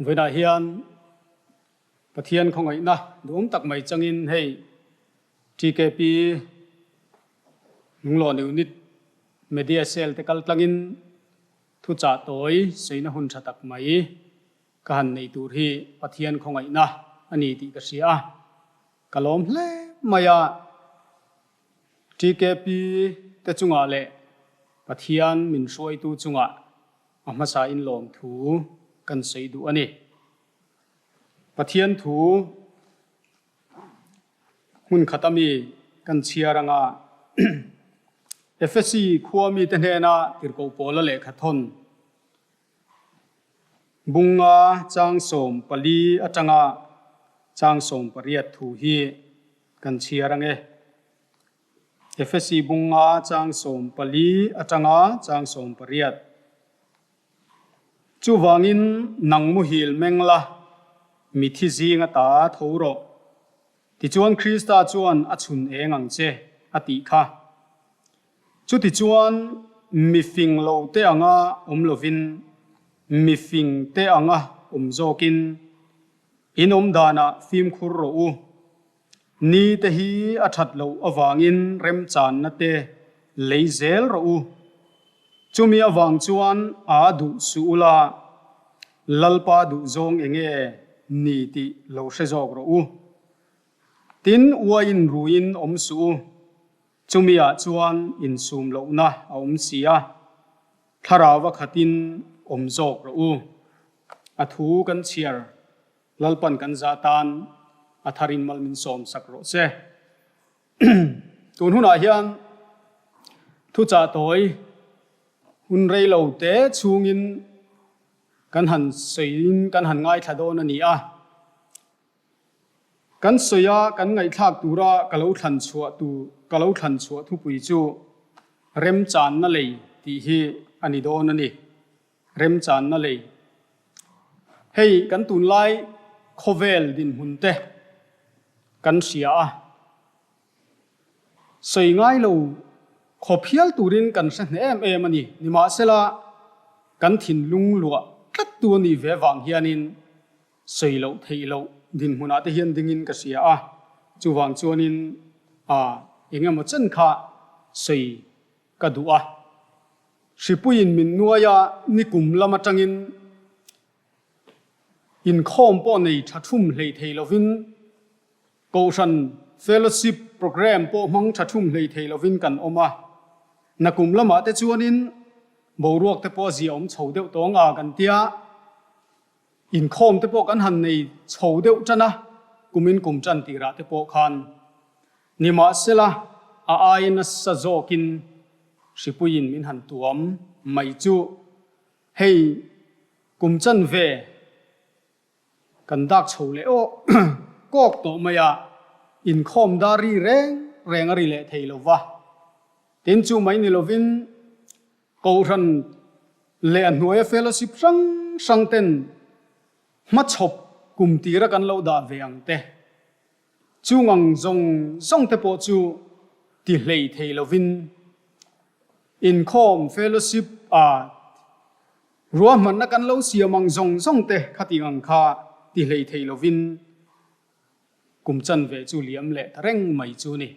Vawiinah hian Pathian khawngaihna duhawm tak mai changin hei TKP Lunglawn Unit Media Cell te kal tlangin thuchah tawi sawiina hun tha tak mai ka han nei tur hi Pathian khawngaihna a ni tih ka hria a, ka lawm hle mai a. TKP te chungah leh Pathian min hruaitu chungah a hmasa in lawmthu kan sawi duh a ni. Pathian thu hmun khat ami kan chhiar anga Efesi khua mite hnena tirhkoh pawla lehkha thawn Bunga chang 14 atanga chang 18 thu hi kan chhiar ange. Efesi bunga chang 14 atanga chang 18. Chuvangin nang muhil meng la, mithi zing ata tho rawh. Tichuan Krista chuan a chhun eng ang che, a tih kha. Chutichuan mifing lo te anga awm lovin, mifing te anga awm zawkin, in awm danah fimkhur rawh u. Ni te hi a that loh avangin remchanna te lei zel rawh u. Chumi avang chuan aa duh suh ula, Lalpa duhzawng enge ni tih lo hre zawk rawh u. Tin, uaiin ruiin awm suh u. Chumiah chuan insum lohna a awm si a, thlarau a khatin awm zawk rawh u. A thu kan chhiar Lalpan kan za tan a tharin mal min sawm sak rawh se. Tun hunah hian thuchah tawi hun rei lo te chhungin kan han sawiin kan han ngaithla dawn a ni a. Kan sawi a, kan ngaihthlak tura ka lo thlan chhuah tu ka lo thlan chhuah thupui chu remchanna lei tih hi a ni dawn a ni. Remchanna lei. Hei kan tunlai khawvel dinhmun te kan hria a, sawi ngai lo khawp hial turin kan hre hneh em em a ni. Nimahsela kan thinlung luah tlat tu a nih ve vang hianin sawi loh theih loh dinhmunah te hian dingin ka hria a, chuvang chuanin a eng emaw chen kha sawi ka duh a. Hripuiin min nuai a, nikum lam atangin inkhawm pawh nei tha thum hlei thei lovin Kohhran fellowship programme pawh hmang tha thum hlei thei lovin kan awm a. Nakum lamah te chuanin boruak te pawh a ziaawm chho deuh tawng a kan tia. Inkhawm te pawh kan han nei chho deuh tan a, kumin kum tan tirah te pawh khan nimahsela a aia nasa zawkin hripuiin min han tuam mai chu hei kum chanve kan dak chho leh aw kawk tawh mai a, inkhawm dar ri reng reng a ri leh thei lo va. Tin chu mai ni lovin Kohhran leh a hnuaia fellowship hrang hrang ten hmachhawp kum tira kan lo dah ve ang te, chung ang zawng zawng te pawh chu ti hlei thei lovin inkhawm fellowship a ruahmanna kan lo siam ang zawng zawng te khati ang kha ti hlei thei lovin kum chanve chu liam leh ta reng mai chu ni.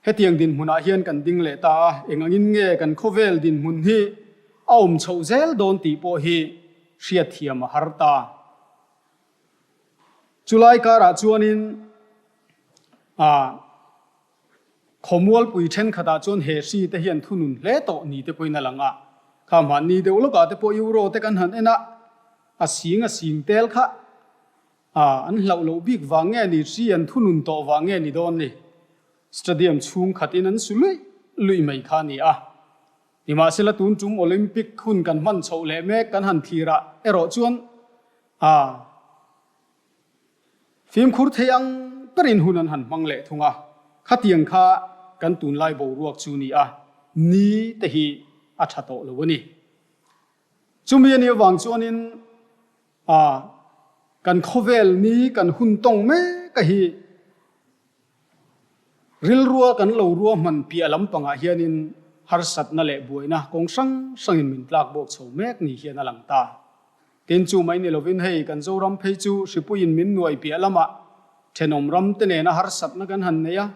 Hetiang dinhmunah hian kan ding leh ta a, eng angin nge kan khawvel dinhmun hi a awm chhoh zel dawn tih pawh hi hriatthiam a har ta. Chulai karah chuanin a khawmualpui thenkhatah chuan he hri te hian thunun hle tawh ni te pawhin a lang a, kha hmanni deuh lawkah te pawh Euro te kan han en a, a sing a sing tel kha A, an hlauh loh bik vang nge ni, hri an thunun tawh vang nge ni dawn ni? Stadium chhung khatin an su luih luih mai kha a ni a. Nimahsela tun tum Olympic hun kan hman chhoh leh mek kan han thlir ah erawh chuan a fimkhur thei ang berin hun an han hmang leh thung a. Khatiang kha kan tunlai boruak chu ni a, ni te hi a tha tawh lo a ni. Chumi a nih avang chuanin A, kan khawvel ni kan hun tawng mek a hi rilrua kan lo ruahman piah lampangah hianin harsatna leh buaina kawng hrang hrangin min tlak bawk chho mek ni hian a lang ta. Tin chu mai ni lovin hei kan Zoram phei chu hripuiin min nuai piah lamah thenawm ram te nena harsatna kan han nei a.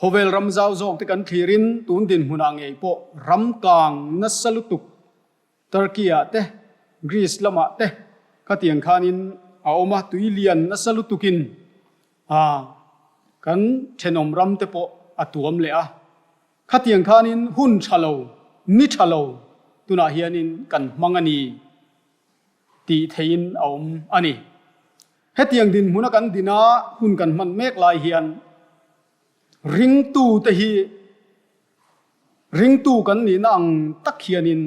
Khawvel ram zau zawk te kan thlirin tun dinhmunah ngei pawh ram kang nasa lutuk Turkey ah te, Greece lamah te khatiang khanin a awm a, tui lian nasa lutukin a kan thenawm ram te pawh a tuam leh a. Khatiang khanin hun tha lo, ni tha lo tunah hianin kan hmang a ni tih theihin a awm a ni. Hetiang dinhmuna kan dina hun kan hman mek lai hian ringtute hi ringtu kan nihna ang tak hianin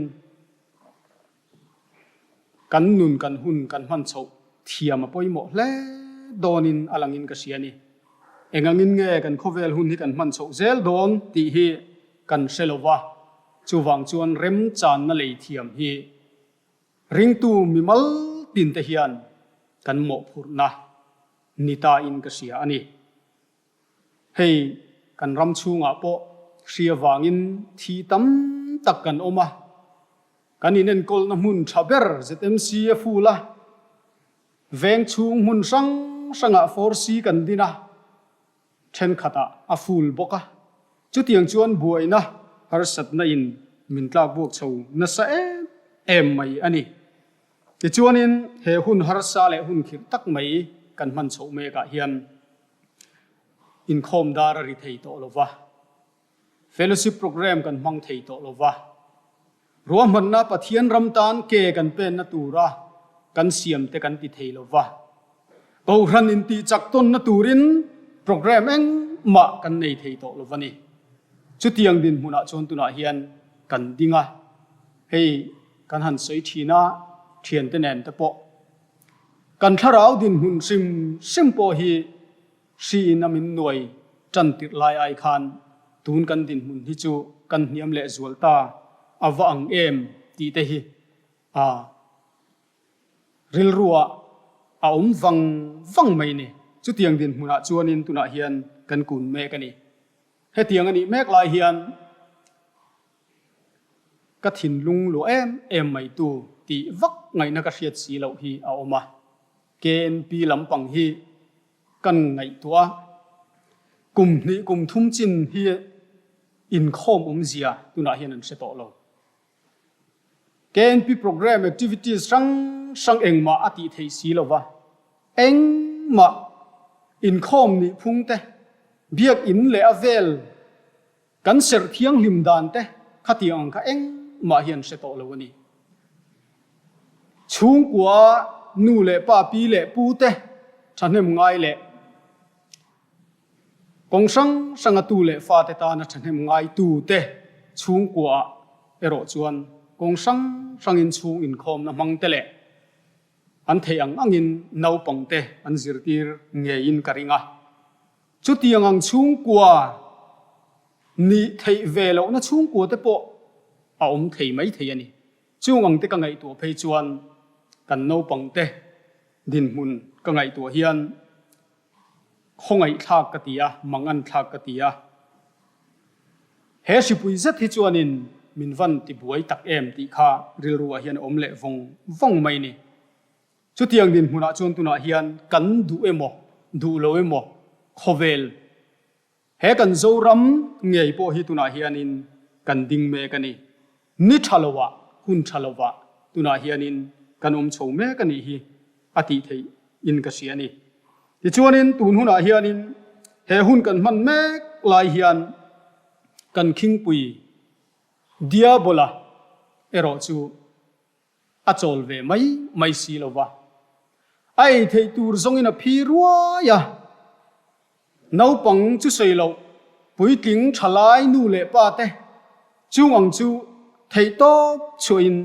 kan nun kan hun kan hman chhoh thiam a pawimawh hle dawnin a langin ka hria a ni. Engangin nge kan khawvel hun hi kan hman chhoh zel dawn tih hi kan hre lo va, chuvang chuan remchanna lei thiam hi ringtu mimal tinte hian kan mawhphurhna ni tain ka hria a ni. Hei kan ram chhungah pawh hri avangin thi tam tak kan awm a, kan inenkawlna hmun tha ber ZMC a ful a, veng chhung hmun hrang hrangah force kan din a, thenkhatah a ful bawk a, chutiang chuan buaina harsatna in min tlakbuak chho nasa em em mai a ni. Tichuanin he hun harsa leh hun khirh tak mai kan hman chhoh mekah hian inkhawm dar a ri thei tawh lo va, fellowship programme kan hmang thei tawh lo va, ruahmanna Pathian ram tan ke kan penna tura kan siam te kan ti thei lo va, Kohhran intihchak tawnna turin programme engmah kan nei thei tawh lo va ni. Chutiang dinhmunah chuan tunah hian kan ding a, hei kan han sawi thin a, thiante nen te pawh kan thlarau dinhmun hrim hrim pawh hi hriin a min nuai tan tirh lai ai khan tun kan dinhmun hi chu kan hniam leh zual ta a va ang em tih te hi a rilruah a awm vang vang mai ni. Chutiang dinhmunah chuanin tunah hian kan kun mek a ni. Hetiang a nih mek lai hian Ka thinlung luah em em mai tu tih vak ngaihna ka hriat si loh hi a awm a, KNP lampang hi kan ngaihtuah a, kum hnih kum thum chin hi inkhawm awmzia tunah hian an hre tawh lo. KNP programme activities hrang hrang engmah a tih theih si lo va, engmah inkhawm nih phung te, biakinn leh a vel Kan serh thianghlim dan te khatiang ang kha engmah hian hre tawh lo a ni. Chhungkua nu leh pa pi leh pu te thahnem ngai leh kawng hrang hranga tu leh fa te tana thahnem ngai tu te chhungkua ah erawh chuan kawng hrang hrangin chhung inkhawmna hmang te leh an theih ang angin naupang te an zirtir ngeiin ka ring a. Chutiang ang chhungkua nih theih ve lohna chhungkua te pawh a awm thei mai thei a ni. Chung ang te ka ngaihtuah phei chuan kan naupang te dinhmun ka ngaihtuah hian khawngaihthlak ka ti a, manganthlak ka ti a. He hripui zet hi chuanin min van tibuai tak em tih kha rilruah hian a awm leh vawng vawng mai ni. Chutiang dinhmunah chuan tunah hian kan duh emaw, duh lo emaw khawvel he kan Zoram ngei pawh hi tunah hianin kan ding mek a ni. Ni tha lovah, hun tha lovah tunah hianin kan awm chho mek a nih hi a tih theih in ka hria a ni. Tichuanin tun hunah hianin he hun kan hman mek lai hian kan khingpui Diabola erawh chu A chawl ve mai mai si lo va. A ei theih tur zawngin a phi ruai a. Naupang chu sawi loh, puitling thalai nu leh pa te chung ang chu theih tawp chhuahin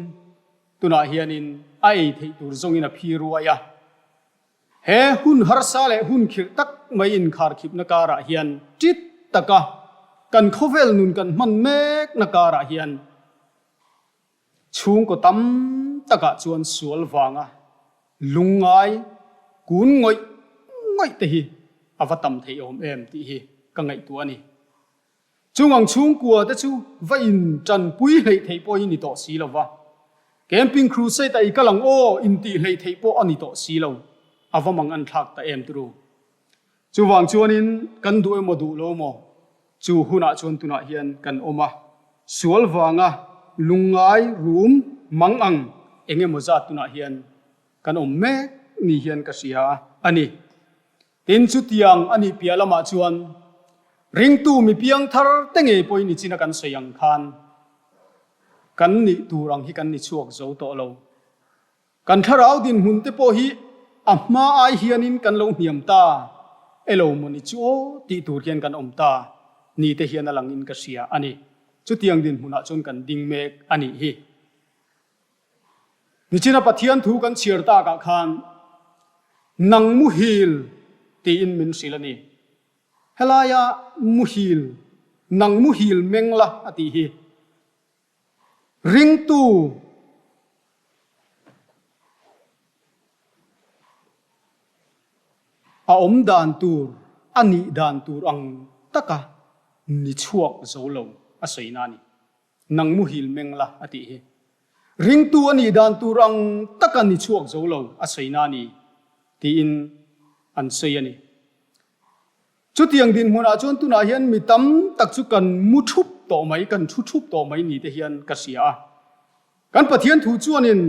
tunah hianin a ei theih tur zawngin a phi ruai a. He hun harsa leh hun khirh tak mai inkharkhipna karah hian tit taka kan khawvel nun kan hman mekna karah hian Chhungkaw tam takah chuan sual vanga lungngai kun ngawih ngawih te hi a va tam thei awm em tih hi ka ngaihtuah a ni. Chung ang chhungkua te chu va in tanpui hleih theih pawh hi ni tawh si lo va. Camping Crusade-a i kal ang aw intih hleih theih pawh a ni tawh si lo, a va mang an thlak ta em turu. Chuvang chuanin kan duh emaw duh lo maw chu hunah chuan tunah hian kan awm a, sual vanga lungngai rum mang ang eng emaw zat tunah hian kan awm mek ni hian ka hria a ni. Tin, chutiang a nih piah lamah chuan ringtu mi piang thar te ngei pawhin i china kan sawi ang khan kan nih tur ang hi kan ni chhuak zo tawh lo. Kan thlarau dinhmun te pawh hi a hma ai hianin kan lo hniam ta elo maw ni chu aw tih tur hian kan awm ta ni te hian a langin ka hria a ni. Chutiang dinhmunah chuan kan ding mek a nih hi. Nichina Pathian thu kan chhiar takah khan nang muhil tiin min hrilh a ni. Helaia muhil, nang muhil meng la a tih hi. Ringtu a awm dan tur, a nih dan tur ang taka ni chhuak zo lo a sawina a ni. Nang muhil meng la a tih hi. Ringtu a nih dan tur ang taka ni chhuak zo lo a sawina a ni tiin an sawi a ni. Chutiang dinhmunah chuan tunah hian mi tam tak chu kan mu thup tawh mai, kan thu thup tawh mai ni te hian ka hria a. Kan Pathian thu chuanin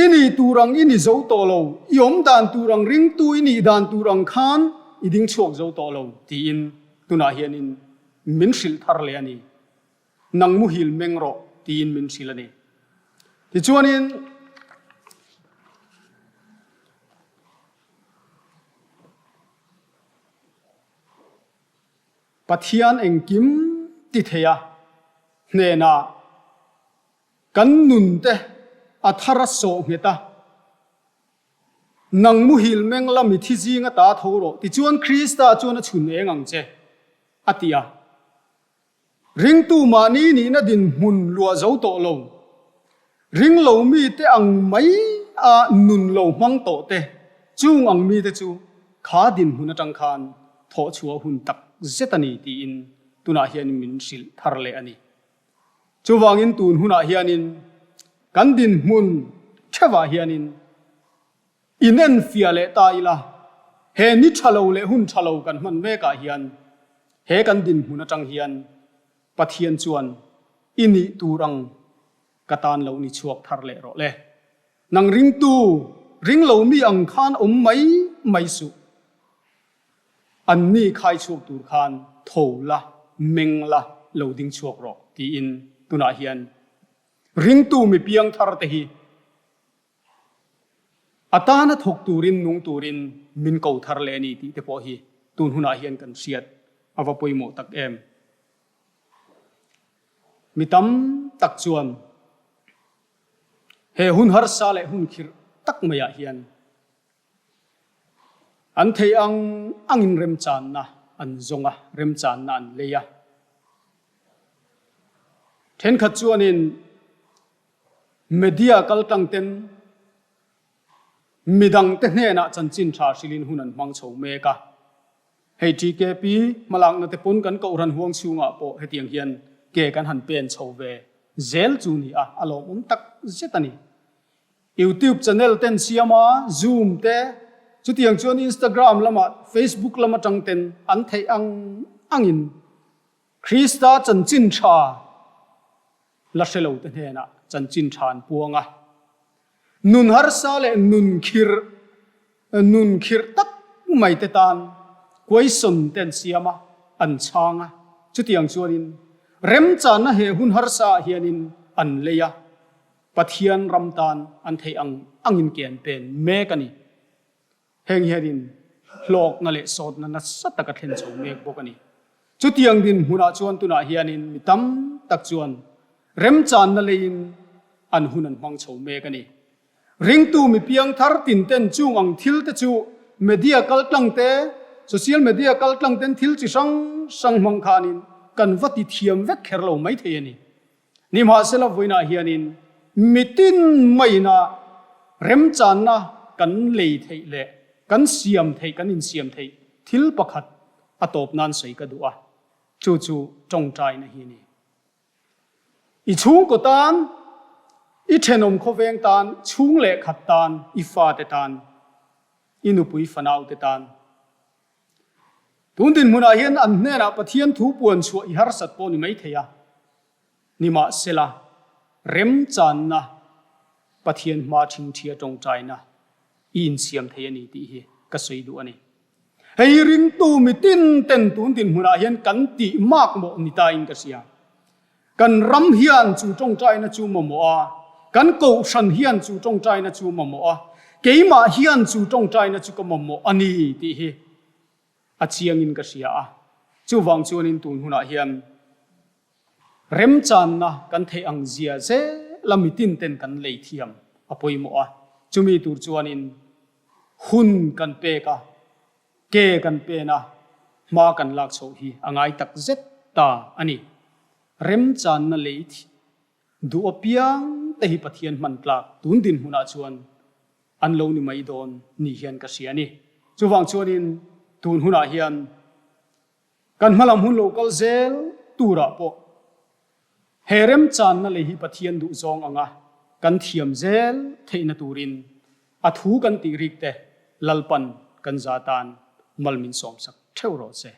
i nih tur ang i ni zo tawh lo, i awm dan tur ang ringtu i nih dan tur ang khan i ding chhuak zo tawh lo tiin tunah hianin min hrilh thar leh a ni. Nang muhil meng rawh tiin min hrilh a ni. Tichuanin. Pathian engkim ti thei a hnenah kan nunte a thar a sawh nghet a, Nang muhil meng la mithi zing ata tho rawh, tichuan Krista chuan a chhun eng ang che, a ti a. Ringtu mahni nihna dinhmun luah zo tawh lo, ring lo mite ang mai a nun lo hmang tawh te, chung ang mite chu kha dinhmun atang khan thawh chhuah hun tak zet a ni tiin tunah hian min hrilh thar leh a ni. Chuvangin tun hunah hianin kan dinhmun theuhah hianin Inenfiah leh ta ila, he ni tha lo leh hun tha lo kan hman mekah hian he kan dinhmun atang hian Pathian chuan i nih tur ang ka tan lo ni chhuak thar leh rawh le. Nang ringtu, ring lo mi ang khan awm mai mai suh. An ni khai chhuak tur khan tho la, meng la, lo ding chhuak rawh tiin tunah hian ringtu mi piang thar te hi A tana thawk turin nung turin min ko thar leh a ni tih te pawh hi tun hunah hian kan hriat a va pawimawh tak em. Mi tam tak chuan he hun harsa leh hun khirh tak maiah hian an theih ang angin remchanna an zawng a, remchanna an lei a. Thenkhat chuanin Media kaltlang ten midang te hnenah chanchin tha hrilhin hun an hmang chho mek a. Hei TKP hmalakna te pawn kan kohhran huang chhungah pawh hetiang hian ke kan han pen chho ve zel chu ni a, a lawmawm tak zet a ni. YouTube channel ten siam a, Zoom te, chutiang chuan Instagram lamah, Facebook lam atang ten an theih ang angin Krista chanchin tha La hre lo te hnenah chanchin tha an puang a. Nun harsa leh nun khirh, nun khirh tak mai te tan question te an siam a, an chhang a. Chutiang chuanin remchanna he hun harsa ah hianin an lei a, Pathian ram tan an theih ang angin ke an pen mek a ni. Heng hianin hlawkna leh sawtna nasa tak a thlen chho mek bawk a ni. Chutiang dinhmunah chuan tunah hianin mi tam tak chuan remchanna leiin an hun an hmang chho mek a ni. Ringtu mi piangthar tinten chung ang thil te chu media kaltlang te, social media kaltlang ten thil chi hrang hrang hmang khanin kan va ti thiam vek kher lo maithei a ni. Nimahsela vawiinah hianin mitin maiina remchanna kan lei theih leh kan siam theih, kan insiam theih thil pakhat a tawp nan sawi ka duh a, chu chu tawngtaina hi a ni. I chhungkaw tan, I thenawm khawveng tan, chhung leh khat tan, i fate tan, i nupui fanaute tan. Tun dinhmunah hian an hnenah Pathian thu puan chhuah i harsat pawh ni mai thei a. Nimahsela, remchanna Pathian hma thingthia tawngtaina i insiam thei a ni tih hi ka sawi duh a ni. Hei ringtu mitin ten tun dinhmunah hian kan tih makmawh ni tain ka hria. Kan ram hian chu tawngtaina chu mamawh a, kan kohhran hian chu tawngtaina chu mamawh a, keimah hian chu tawngtaina chu ka mamawh a ni tih hi a chiangin ka hria a. Chuvang chuanin tun hunah hian Remchanna kan theih ang zia zela mitin ten kan lei thiam a pawimawh a, chumi tur chuanin hun kan pek a, ke kan pen a, hma kan lak chhoh hi a ngai tak zet ta a ni. Remchanna lei duh apiang te hi Pathian hman tlak tun dinhmunah chuan an lo ni mai dawn ni hian ka hria a ni. Chuvang chuanin tun hunah hian Kan hmalam hun lo kal zel turah pawh he remchanna lei hi Pathian duhzawng anga kan thiam zel theihna turin a thu kan tih rik te Lalpan kan za tan mal min sawmsak theuh rawh se.